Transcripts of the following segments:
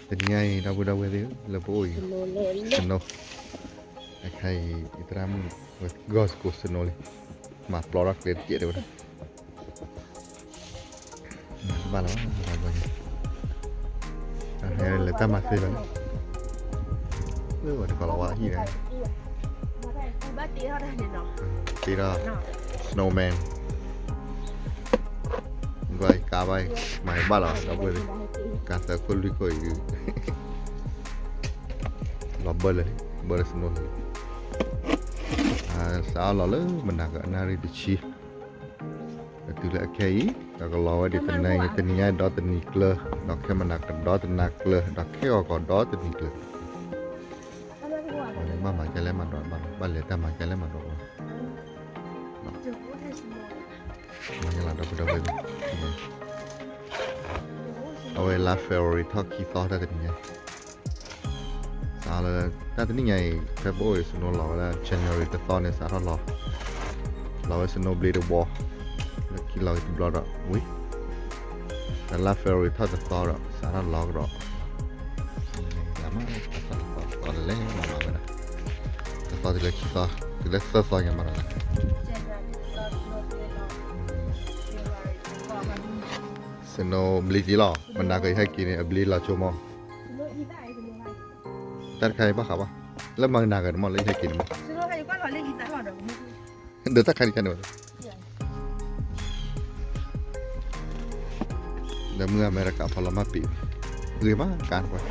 တနံၤညါအံၤ ဒီပုၢ်ဒီဝဲၢ်သ့ၣ်ဧၢ လၢပအိၣ်အံၤ snow အခါအံၤ ယသရၣ်မုၣ်ဝဲဂီၢ်စကိး snow လံ မၤပျီထီၣ်ကျဲတကဲးတဲဝဲဒၣ် မၤတဘၣ်လီၤ ဟဲလၢတၢ်မၤသ့လီၤ လၢဝဲတကီးလီၤဝါဟံၣ်ဒီး တ့ထီၣ် snowman ကွၢ်ကါဘၣ် မၤဘၣ်လီၤ ဒီပုၢ်ဝဲၢ်သ့ၣ် ကါသၢခိၣ်လွံၢ်ခိၣ်အံၤ လီၤဘၢလၢာ် ဘၢလၢ snow လၢာ် စးထီၣ်လီၤလၢမနၤကနၣ်ရံၣ်တဆံ တုၤလၢအခဲအံၤ ဒီးကလီၤဝဲဒ်တနံၤ တနံၤညါဒီတနံၤကျၢၤ ဒီးခဲမနၤကဒီတနၤကျၢၤ ဒီးခဲဂီၤကီးဒီတနံၤကျၢၤ ဘၣ်မၤကလဲၣ်မၤဒီးဘၣ်လီၤ ဘၣ်လဲၤတၢ်မၤကလဲၣ်မၤဒီးဘၣ်လီၤ မၤကလီၤဒီပုၢ်ဒီဝဲၢ်သ့ၣ် အဝဲလါ February ထီၣ်ခံသီတၢ်တနံၤညါ စးလၢ တၢ်တနံၤညါအံၤ ဖဲပအိၣ်အံၤ snow လီၤဝဲဒၣ် January တသီန့ၣ် စးထီၣ်လီၤ လီၤဝဲ snow ဘျ့တဝီ လၢခံလီၤတဘျီဒီး ဝံၤ ဒီးလါ February ထီၣ်တသီဒီး စးထီၣ်လီၤကဒီး မၤသီတသီတသီလဲၣ်လဲၣ် မၤမၤဝဲဒၣ် တသီတုၤလၢခံသီ တုၤလၢသၢသီညါမၤဒီး snow ဘျ့က့ၤလီၤ မနၤကဟဲက့ၤန့ၣ် အဘျ့လီၤဆိမီၤ တၢ်တခါအံၤဘၣ်ဃးဘၣ် လၢမၤကနၤက့ၤန့ၣ်မီၢ် လၢယဟဲက့ၤန့ၣ်မီၢ် ဒီးတၢ်ခါန့ၣ်ကန့ၣ်ဘၣ် ဒီးမုၢ်အမဲရကၤဖီလီၤမၢ်ပံး ဂ့ၤမးကါန့ၣ်ကွၢ်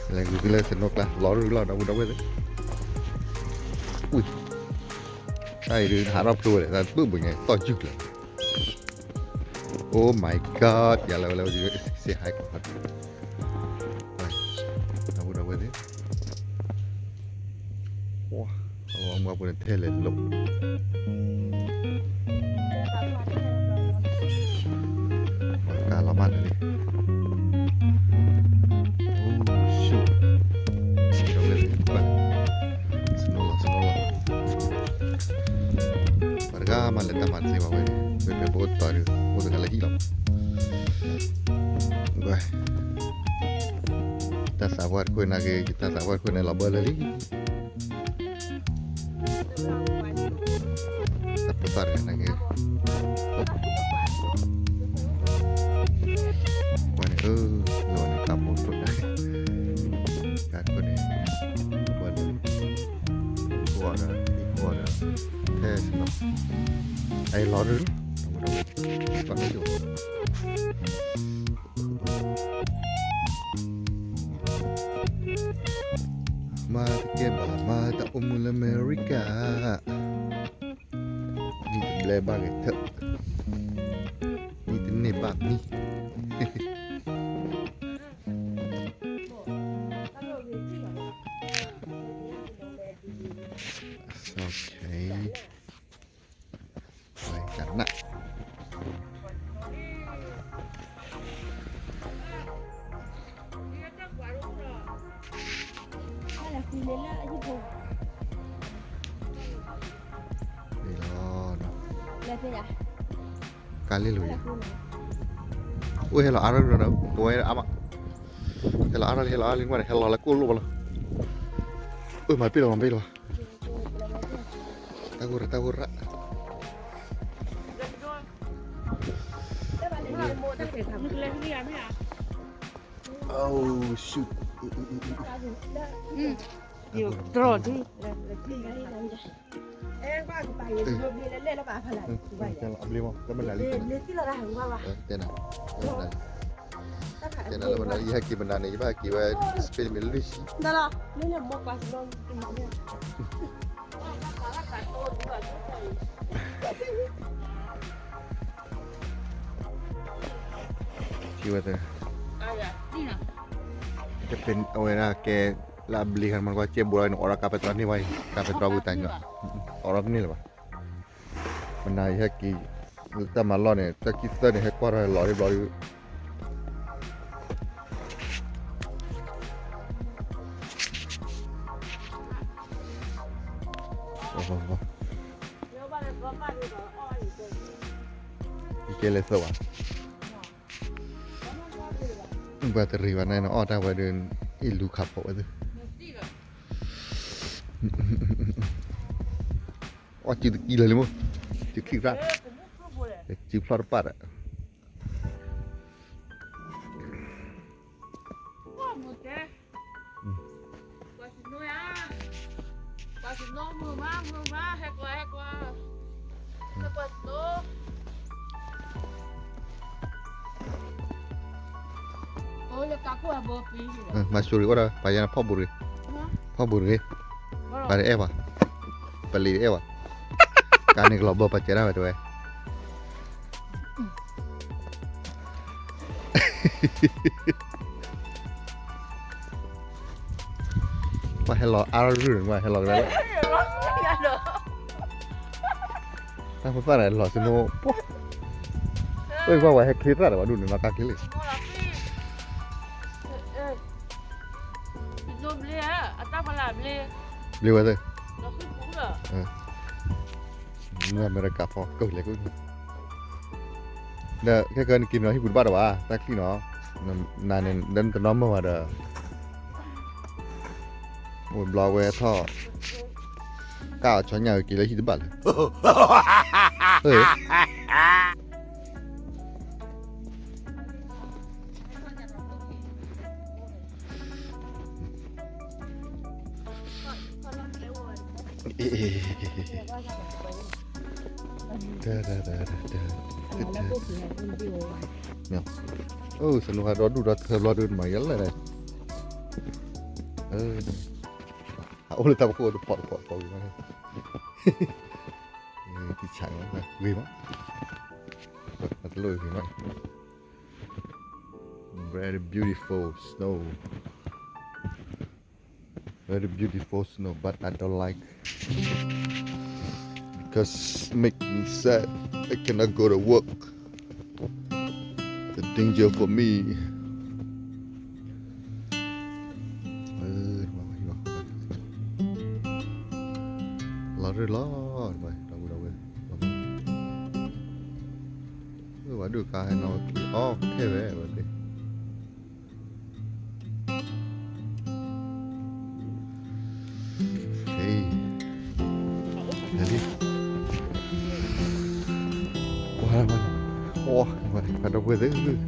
လဲၤဂုာ်သုလၢ snow ကျါ လီၤရူၢ်လီၤ ဒီပုၢ်ဒီဝဲၢ်သ့ၣ် အံၤ တၢ်အံၤဒုးဟးထီၣ်ဖျိဝဲလဲၣ် တၢ်တဘၣ်ဘၣ်ညါ သီၣ်ယုၢ်လၢာ် Oh my god ယၤလၢဝဲလၢ say hi ကွၢ် ဒီပုၢ်ဒီဝဲၢ်သ့ၣ် ပှၤ အဝဲမူအပူၤန့ၣ်ထဲလဲၣ်လိာ် ပှၤကါလီၤမၢ်လၢာ်လံ Oh shoot ဒီပုၢ်ဒီဝဲၢ်သ့ၣ် ကွၢ် snow လီၤ snow လီၤ ပှၤတဂၤမးလဲၤတၢ်မၤတသ့ဘၣ်ဝဲန့ၣ် ဝဲဖဲပအိၣ်တတီၤဒုး အိၣ်တဂၤလၢဟံၣ်လီၤ ကွၢ် တၢ်သးပှၢ်တခိၣ်နာ်က့ တၢ်သးပှၢ်တခိၣ်န့ၣ်လီၤဘၢလၢာ်လံ တၢ်ဖိသၣ်တဂၤနာ်က့ ဝဲန့ၣ် အၢ လီၤန့ၣ် တၢ်ဖိတခိၣ်န့ၣ် တၢ်တခိၣ်န့ၣ် ဝဲန့ၣ် ခိၣ်ဒီး ဟံၣ်ခိၣ်ဒီး ထဲစ့ၢ်ကီး အအံၤလီၤဒုး ပှၤလၢယိာ် မၤတကဲဘၣ် မၤတၢ်အိၣ်မူလၢအမဲရကၤ မံတဘျဲဘၣ်ဂ့ၤထၢၣ် မံတန့ၢ်ဘၣ်မံ Okay. ဝဲကနၣ် လီၤ ကါလ့လိာ်ယၤ အိၣ်ဟဲလီၤအါထီၣ်လံဒီး ကဝဲအါမး ဟဲလီၤအါထီၣ်လံ ဟဲလီၤအါလံ ကွၢ်န့ၣ် ဟဲလီၤလၢကိၣ်လိၣ်ဘၣ်လီၤ အၢ မၤပ့ၢ်လီၤ မၤပ့ၢ်လီၤ တၢ်ဂိၢ်ရၣ် တၢ်ဂိၢ်ရၣ် Oh shoot. တြီၢ်ဒ် တဲနၤ တဲနၤလၢမနၤ ယဟဲက့ၤမနၤန့ၣ် ယဘၣ်က့ၤဝဲ space မ့ၢ်လွံၢ်ဆံ ထံၣ်ဝဲသ့ အဝဲဒၣ်ကဲ လၢအဘျ့ခါန့ၣ် မ့ၢ်ကွၢ်စဲဘူးလီၤန့ၣ် အိးထီၣ်ကါပဲတြီန့ၢ်ဝဲအံၤ ကါပဲတြီဝံၤတၢ်ညီ အိးထီၣ်တန့ၢ်လၢၤဘၣ် မနၤယဟဲက့ၤ လၢတၢ်မၤလီၢ်န့ၣ် တၢ်ခံသၢန့ၣ် ဟဲကွၢ်ထီၣ်လီၤဒ်ဘျီဒုး ယကဲလဲၤသၢဝဲ ပှၤတရံးဘၣ်န့ၣ် နအီၣ်တၢ်ဝဲဒီး အ့ၣ်လူၤခးဖိးဝဲသ့ၣ်, အီၣ်စုတကံလၢာ်လံမိၢ်, စုခံရၣ်, စုဖျီၣ်တပၣ်ဒီး မၤစိၤရံၤအိၣ်ဒီး ပှၤယါန့ၣ်ဖီၣ်ဘူးတဂ့ၤ, ဖီၣ်ဘူးတဂ့ၤ, ပှၤတအဲၣ်ဘၣ်, ပလံၤတအဲၣ်ဘၣ်, ကါန့ၣ်ကလီၤဘၢပှၤစဲးဒၣ်ဝဲတဲဝဲ ပှၤဟဲလီၤအါရူၢ်န့ၣ် ပှၤဟဲလီၤကဒါလၢ တၢ်ဖိသၣ်န့ၣ် လီၤစနိ ပှၤ ပှၤဟဲချ့သၣ်ဒီး ပှၤဒူၣ်န့ၣ် လီၤကါချ့လံ ဘျ့ဝဲသ့ၣ် လၢအမဲရကၤဖီ ကလဲၤကူၣ်န့ၣ် ဒီးခဲကနက့ၤနီၤဟံၣ်ပူၤတဘၣ်ဒီးဘၣ် တၢ်ချံၣ်နီၤ နၤန့ၣ် ဒီးနတနီၣ်မၢၢ်ဘၣ်ဒီး ဝဲဘျီဝဲထီၣ် ကၢ်အီၤဆီညၣ်က့ၤလၢဟံၣ်တဘၣ်လၢ စနိဟးဒီဒူၣ်ဒီထၢဘျီဒုးမၤယလဲၣ်, အအိၣ်လၢတၢ်ပခိၣ်တဖီတဖီတဖီဂ့ၤမး, ဂ့ၤမး, တလိၣ်ဂ့ၤမး, very beautiful snow. Very beautiful snow, but I don't like because make me sad. I cannot go to work. The danger for me. လီၤရ့ၣ်လီၤ, ဝဲဒိၣ်ကါဟဲနီၤ အီခဲဝဲဝဲသ့ၣ် ပှၤဒီပုၢ်ဝဲၢ်သ့ၣ်,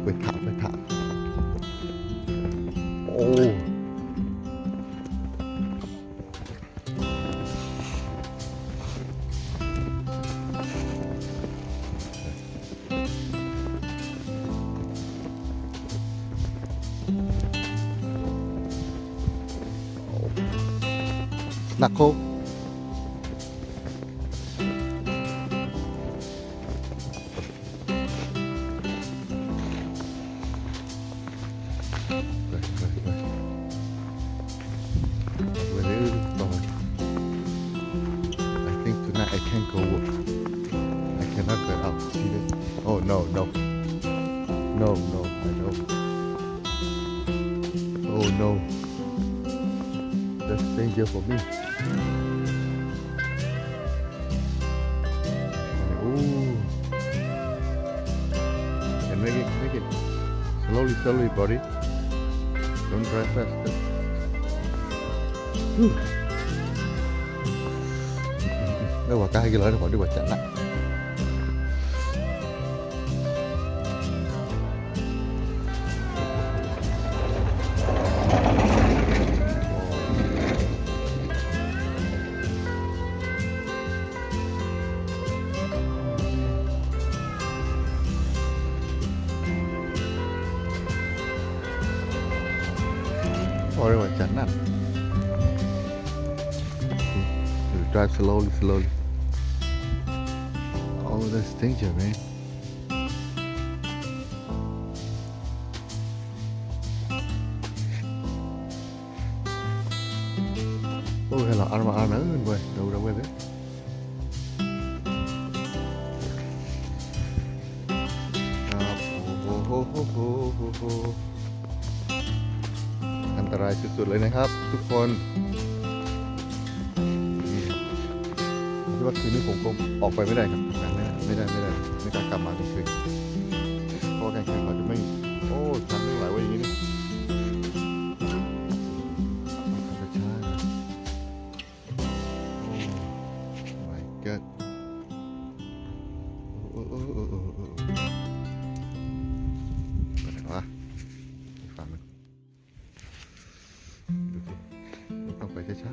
ပှ့ၤထး ပှ့ၤထး, အိၣ် နၢ်ခိ I think tonight I can't go work. I cannot go out. See that? Oh no, no. No, no, I don't. Oh no. That's danger for me. Ooh. And make it, make it. Slowly, slowly, buddy. Don't drive fast. လၢဝၤကါဟဲက့ၤလီၤ ပှၤဒုးပှၤကၢ်နၢ် အီၣ်ဝဲကၢ်နၢ် drive slowly, slowly. Oh, that's danger, man. အိၣ်ဟဲလီၤအါမးအါနၤ ဒီပုၢ်ဒီဝဲၢ်သ့ၣ် อันตรายสุดๆเลยนะครับทุกคน คิดว่าคืนนี้ผมคงออกไปไม่ได้ครับ ไม่ได้ ไม่ได้ ไม่ได้ ไม่กล้ากลับมากลางคืน เพราะว่ากลางคืนเขาจะไม่ အိၣ် ဆါန့ၢ်ဝဲအံၤန့ၣ် ဆါ Oh my God. Oh, oh, oh, oh, oh, oh. Ito na, ah. Ito na. Ito pa, ito siya.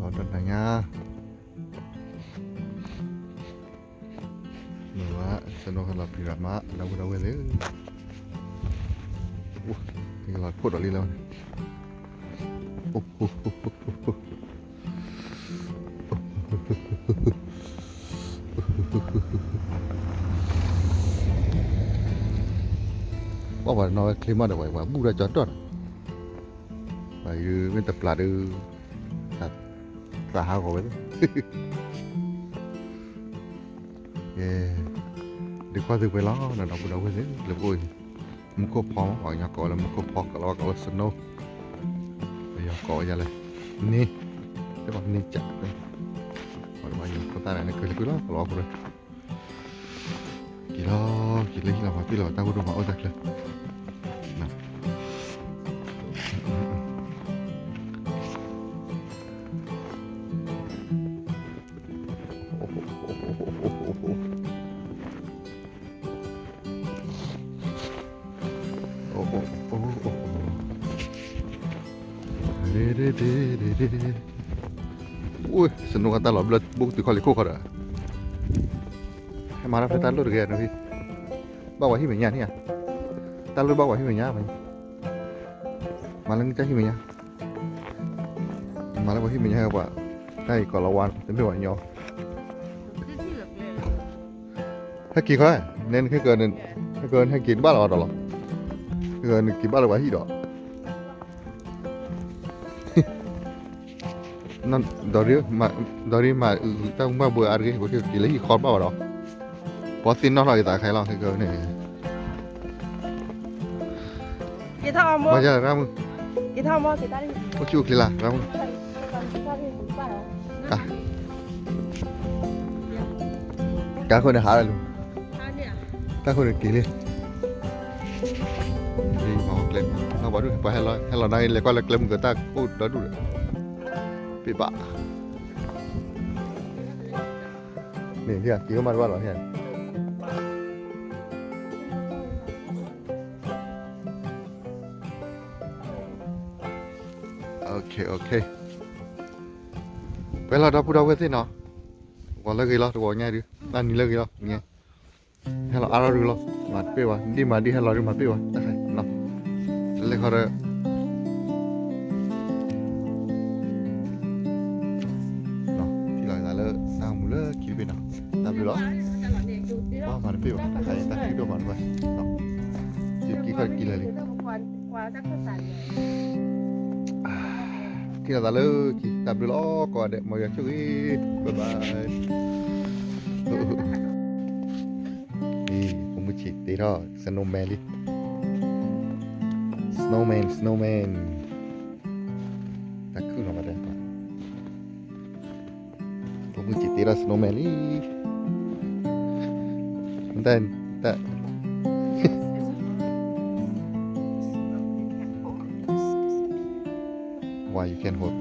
Ito na niya. မ့ၢ်ဝဲ စနိဟဲလီၤဖံးရၤမး ဒီပုၢ်ဒီဝဲၢ်သ့ၣ်, အိၣ် ဟဲလီၤဖှိၣ်ဒီးလံလီၤန့ၣ်, အိၣ် ပှၤပှၤနီၣ်ဝဲချ့မးဒီး ပှၤပှၤဘူၣ်တၢ်ကၠီတီၢ်န့ၣ်, ပှၤယမ့ၢ်တပျၢ်ဒီး သးဟးဂီၤဝဲ, ယဲ, ဒုးကွၢ်သုပှဲၤလီၤ ဒီပုၢ်ဒီဝဲၢ်သ့ၣ် လၢပအိၣ်အံၤ, မူခိၣ်ဖီမး ပှၤကညီကိးဝဲလၢမူခိၣ်ဖီ ကိးလီၤဝဲကိးလၢ snow, ပယီၤကိးဝဲဒ်လဲၣ်, န့ၣ်, တၢ်ပှၤန့ၣ်ကး, ပှၤယီၤခိၣ်သၣ်န့ၣ် နကလံၤကွံာ်လီၤ ကိးလီၤဝဲကိးလၢ က့ၤလီၤ က့ၤလၢဟံၣ်လီၤ ပှၤပ့ၢ်လီၤ တၢ်အိၣ်ဒိၣ်မးအိၣ်တၢ်ချၢ, အိၣ် snow တၢ်လီၤဘျၢ ဘူးကတုၤခီလံၤခိၣ်ခီဒီး ဟဲမၤတၢ်ဖဲတၢ်လိၣ်တဂ့ၤနီၤ, ဘၣ်ဝဲဟံၣ်မဲာ်ညါန့ၣ်ဧါ, တၢ်လိၣ်ဘၣ်ဝဲဟံၣ်မဲာ်ညါ, မၤလၢနတၢ်ဟံၣ်မဲာ်ညါ, မၤလၢပှၤဟံၣ်မဲာ်ညါဟဲပှၤ, တၢ်အံၤကိးလီၤဝါ တမ့ၢ်ပှၤကညီ ဟဲက့ၤခီ, နဲနဟဲက့ၤ, ဟဲက့ၤနဟဲက့ၤတဘၣ်လီၤဒီးလီၤ, ဟဲက့ၤနက့ၤဘၣ်လၢပှၤဟံၣ်ဒီး, ဒီးရ့မၤတၢ်မုာ်ဘၣ်ဘှဲအါတဂ့ၤ, ပက့ၤလၢဟံၣ်ဃီတဘၣ်ဘၣ်ဒီး, ပှၤသ့ၣ်နီၣ်ထီၣ်က့ၤသးခဲလီၤ, ဟဲက့ၤန့ၣ် က့ၤထီၣ်အီၤမိၢ်, က့ၤထီၣ်အီၤမိၢ်, အိၣ်ဆူၣ်အိၣ်ချ့လၢ် ရၢ်မုၣ်, ကါခိၣ်န့ၣ်ဟးလၢလူၤ, ကါခိၣ်န့ၣ်က့ၤလံ, မၤဝဲကျဲ, ပှၤဒူၣ် ပှၤဟဲလီၤ ဟဲလီၤနၤ လဲၤကွၢ်လၢကျဲမုၢ်ကတၢ်အိၣ်ဒီဒူၣ်ဒီး, ပ့ၢ်ဘၣ် န့ၣ် က့ၤမၤတဘၣ်လီၤ ပှဲၤလီၤဒီပုၢ်ဒီဝဲၢ်သ့ၣ်နီၤ, တဝီလၢဂ့ၤလီၤ တဝီညါဒုး တၢ်နံၤလၢဂ့ၤလီၤ ဟဲလီၤအါထီၣ်ဒုးလီၤ မၤတပ့ၢ်ဘၣ် ဒ်မၤဒ်ဟဲလီၤဒုးမၤတပ့ၢ်ဘၣ် တၢ်ခါ, လဲၤခီဒီး ထံၣ်လီၤသးလၢ တၢ်မူလၢခံတဘ့ၣ်နီၤ, တၢ်ဘျုးလီၤ, ဘၣ်မၤတပ့ၢ်ဘၣ် တၢ်ခါအံၤတၢ်ခံဒိၣ်မးတဝဲ, က့ၤခီက့ၤလၢာ်လံ ထံၣ်လီၤသးလၢခံ တၢ်ဘျုးလီၤ ကိးဂၤဒဲး မ်ယွၤဆိၣ်ဂ့ၤ bye bye. အံၤ ဖိမုၣ်ဆံးတ့ထီၣ် snowman လံ snowman snowman တၢ်ခုၣ်နီၤဘၣ်တဲ ဖိမုၣ်ဆံးတ့ထီၣ် snowman လံ တၢ် တၢ် Why you can't hold?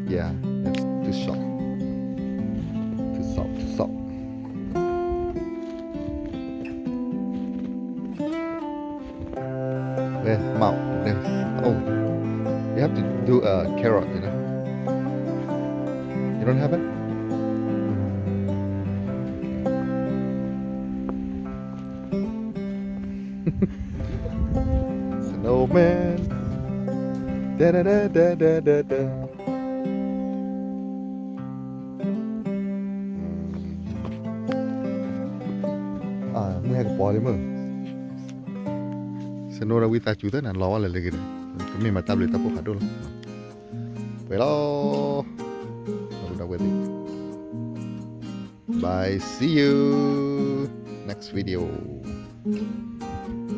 Yeah, that's too short. Too short, too short. Where? Mouth. Then, oh, you have to do a carrot, you know. You don't have it? Snowman. Da da da da da da da. မုၢ်ဟဲကပီၤလံမုၢ် snow ဒီးဝံသးစူၤသၢနၤလီၤဝဲလၢလၢဂ့ၤဒီး ကမ့ၢ်မၤတၢ်ဘျုးတၢ်ဖှိၣ်ဖးဒိၣ်လီၤ ပှဲၤလီၤ ဒီပုၢ်ဒီဝဲၢ်သ့ၣ် Bye, see you next video.